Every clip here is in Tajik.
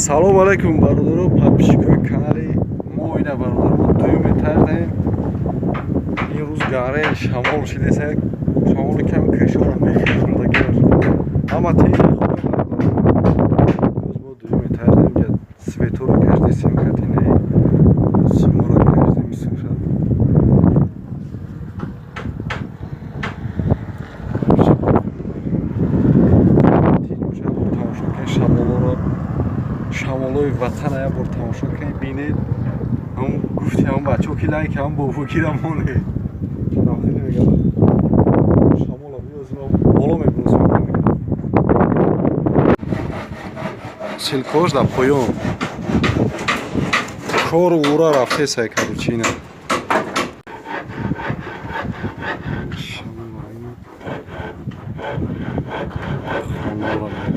Салом алайкум, бародаро, подписчикои канали мо. Ина, бародар, мо дуюм этаж даем. Ин рӯз гаре шамол шидеса, шамоли ками кишора мехӯрдагиаш ҳама тени хубе, бародар. Боз мо дуюм этаж даем, ҷа светоро кашдесем, катинаи симоро кашдем, исуша. Тамошо кунед шамолоро, шамолои ватана як бор тамошо кунед, бинед. Ҳам гуфти ҳам бачаҳо ки лайк ҳам бобокира монед. Мегам, шамола боло мебиносем. Силкош дар поён кору ура рафтесай, короче, ина. Шамола ина. Хонаро мебарем.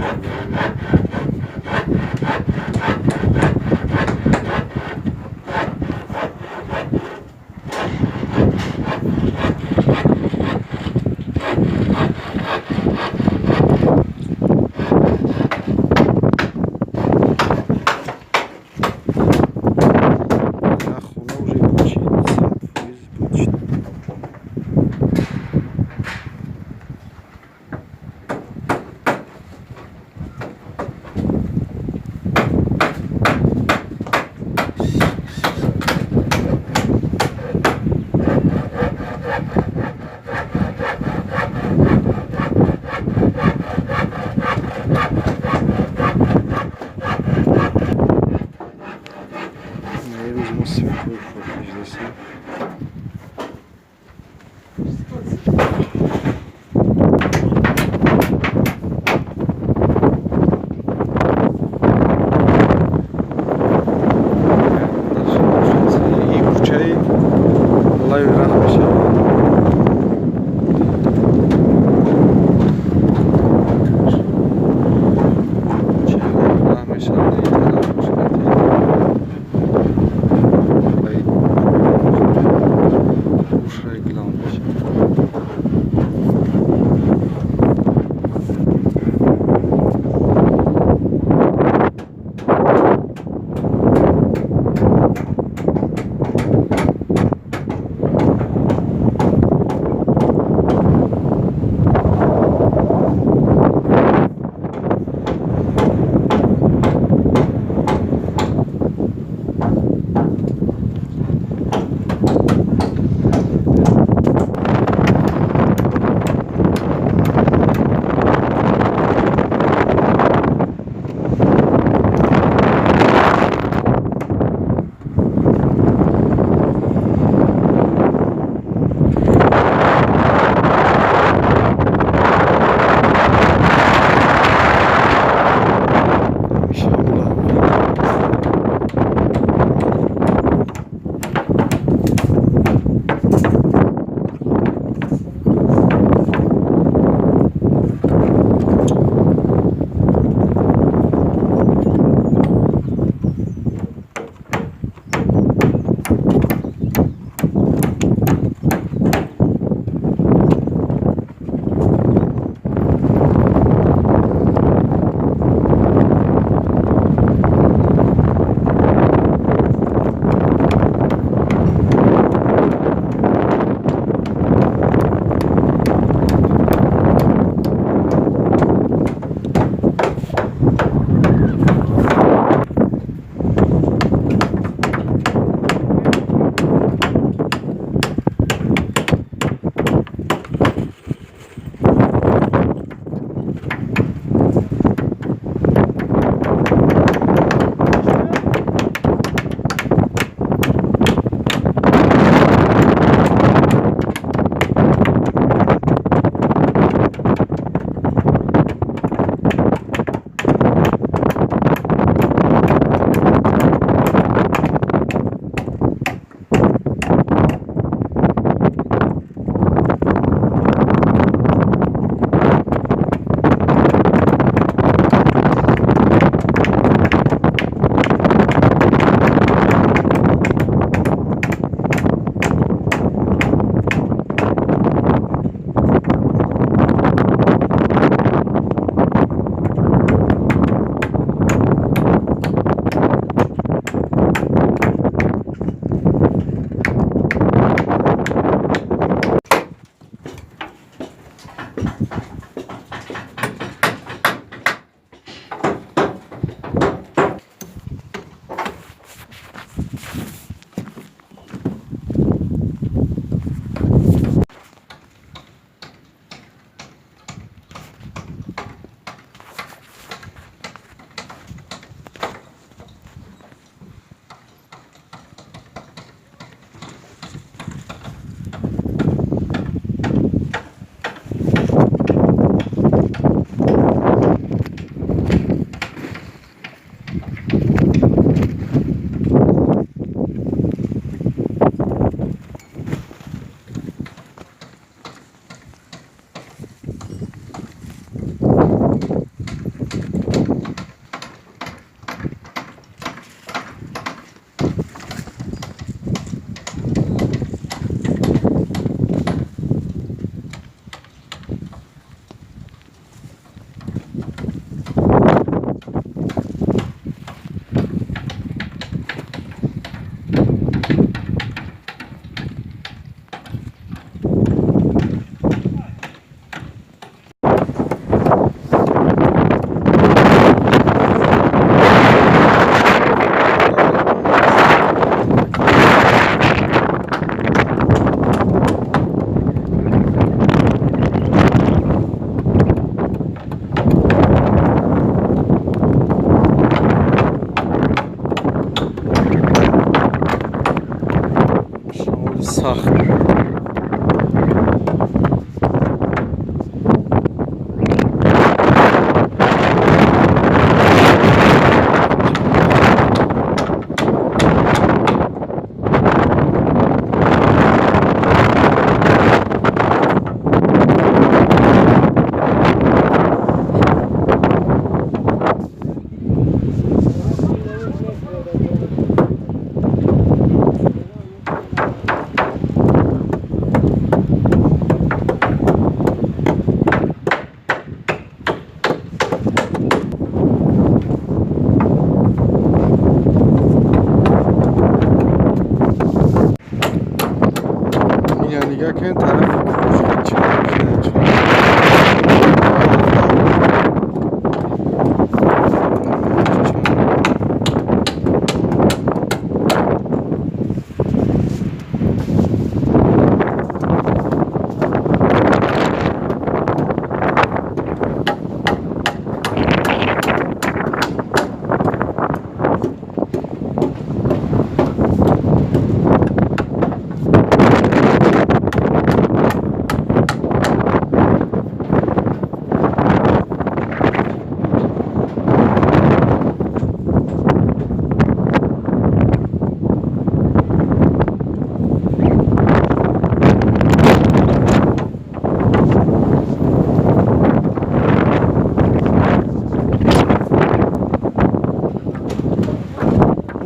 Як хона уже кӯчид.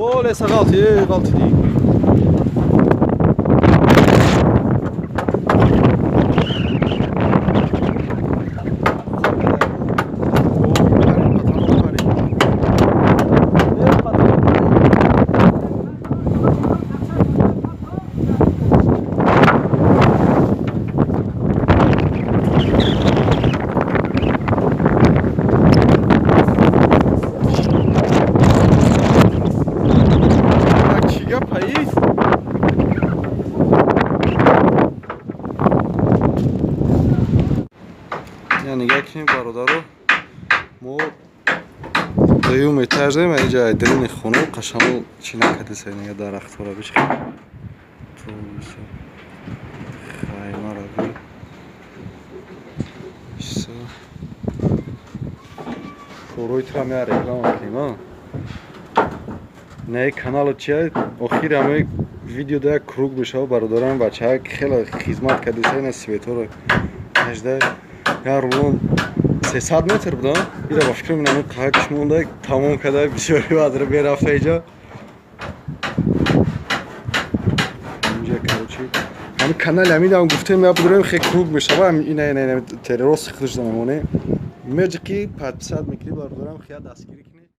О, леса ғалти, ғалти ди. Нигоҳ кунем, бародаро, мо дуюм этаж дорем, инҷа даруни хона қашанго чӣ накардеса, нига дарахтҳоро бичхе хаймаро би корои тура меа реклама кунем. Не, каналу чия, охир ҳамаи видео да як круг бешава. Бародарам, бачаҳа хеле хизмат кардеса, ина светҳоро ажда я рулон 300 метр буда, ира ба фикрам инами қаҳакш монда, тамом карда, бисёри вадра мерафта иҷа. Инҷа, короче, ҳами канали ҳаминам гуфтем, я будурем, хе круг мешава, ина ина ина террост худаш мемонем, меҷиқи подписать мекунӣ, бародарам, хия дастгирӣ.